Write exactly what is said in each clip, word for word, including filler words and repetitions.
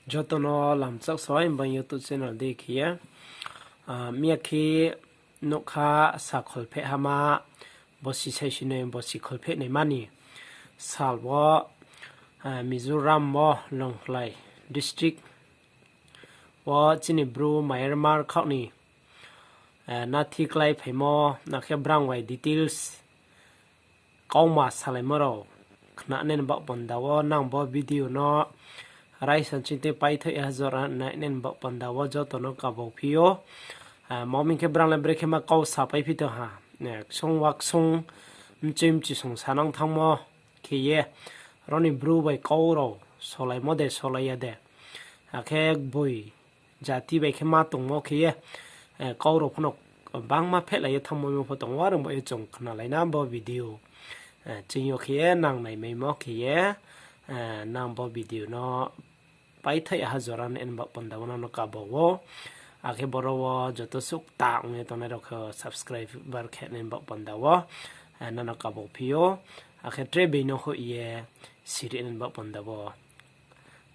Joto no lamchak soi bang YouTube channel dei khe ye. Ah, miya khe nougkha sa kholpheh hama, bosi saisinoi bosi kholpheh naima ni sal wo, ah, Mizoram wo Lawngtlai district wo chini Bru Myanmar khaoh ni, ah, nathi klái phaimo, akhe brang bai details kauma salaimo rao khnanai ni baoh panda wo nang bo video no raisa ching tei paithaih ha jora nai nai ni baoh panda wo joto no kabau phi ou. Ah, mo hing khe brang le brekhe ma kau sapai phi tong ha. Eh, ksung wa ksung, mchui mchisung sanang thanngmo khe ye, aro ni Bru bai kau rao solaimo de solai ya de. Akhe boi jati bai khe ma tongmo khe ye, eh, kau rao pho no bangma phehlai ye thanngmo pho tong ou, are ong ba ye chung khnalai na bo video. Eh, ching yo khe ye nang naimaimo khe ye, eh, nang bo video no paithaih ha jora nai ni baoh panda wo nang no kabau ou. Akhe boro wo joto suh kta ong ye tongnai rao khe subscriber khe nai ni baoh panda wo, eh, nang no kabau phi ou. Akhe tre being no hoih ye siri nai ni baoh panda wo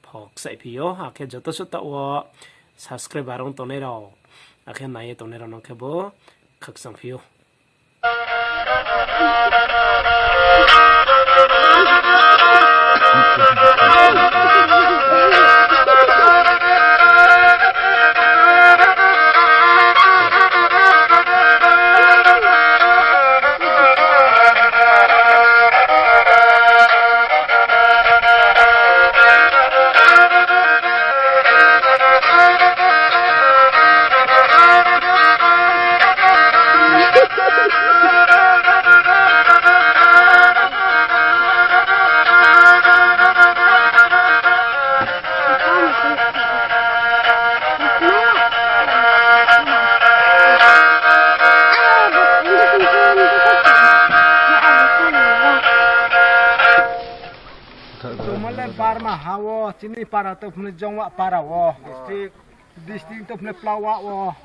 pho kchaih phi ou, akhe joto suh taoh wo subscriber ong tongnai rao, akhe nai ye tongnai rao no khe bo khakchang phi ou. Chung mo le Barma ha wo, chini para tongphne Jongwa para wo. District. District tongphne Plawa wo.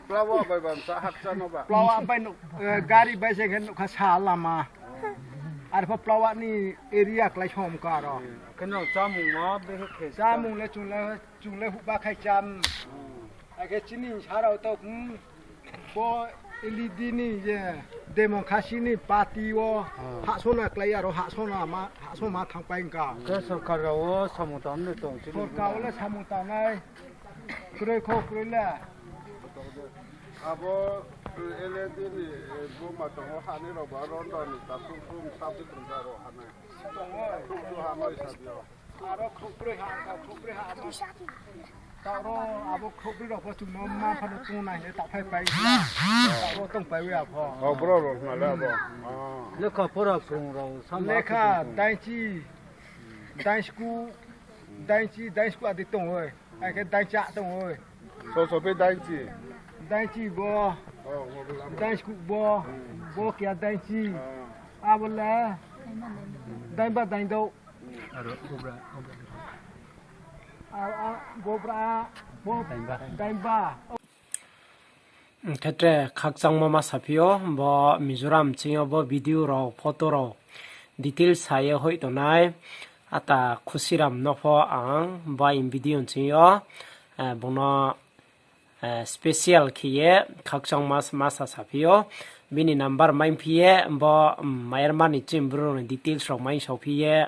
Plawa bai bamsa hakcha no ba. Plawa bai no, eh, gari bai se khe nougkha sa lama. Arpho Plawa ni area klái som ka aro. Khe no chámung ma behe khe chámung le chung le, chung le huhba khai cham. Akhe chini sa rao tong, hmm, bo L E D ni je Demon Khasi ni party wo hahsona klái aro hahsona ma, hahsoma thanngpai ka. Khe sorkar rao wo samung tang ni tong chini sorkar wo le samung tangnai. Kroi kho kroi le. Abo, eh, L E D ni, eh, buma tong ou, hani rao ba ronda ni takhum khum sabi tongja rao hanai. Tong ou. Khum khum hanai sabi ou. Aro khrouhbroi ha, khrouhbroi ha abo. Taoh ro abo khrouhbroi rao pho chung no ma pha no tongnai hing ye taoh phaipai. Taoh ro tongpai ya pho. O, bro rao hna le abo. Lekha pora phrung rao sa ma lekha phrung. Dainchi, dainsku, dainchi, dainsku adi tong ou. Akhe daincha tong ou. So so phe dainchi. Dainchi bo. Dainsku bo. Bo khe dainchi. Abo le dainba daindouh. Aro, obra, obra. A, a, bobra, bo, dainba. Dainba. Khe tre khakchangmo ma saphi ou, bo Mizoram ching yo bo video rao, photo rao, details sa ye hoih tongnai, ata Khusiram no pho ang bo aini video ching yo, eh, bung no, eh, special khe ye khakchangmo ma sa saphi ou. Bini number maiphi ye, bo, mm, Myanmar ni chini bru rao ni details rao mai saphi ye,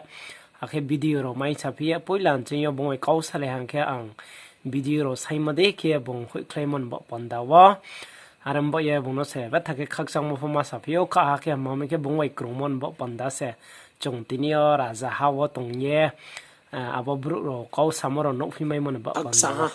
akhe video rao mai saphi ye, poila ching yo bung bai kau salai hang khe ang video rao saimo dei khe bung hoihkhlaimo ni baoh panda wo. Are baoh ye bung no se betha khe khakchangmo pho ma saphi ou, kha ha khe ma mi khe bung bai krungmo ni baoh panda se chung tini yo raja ha wo tong ye, eh, abo brouh rao kau samo rao nuhphi maimo ni baoh panda wo.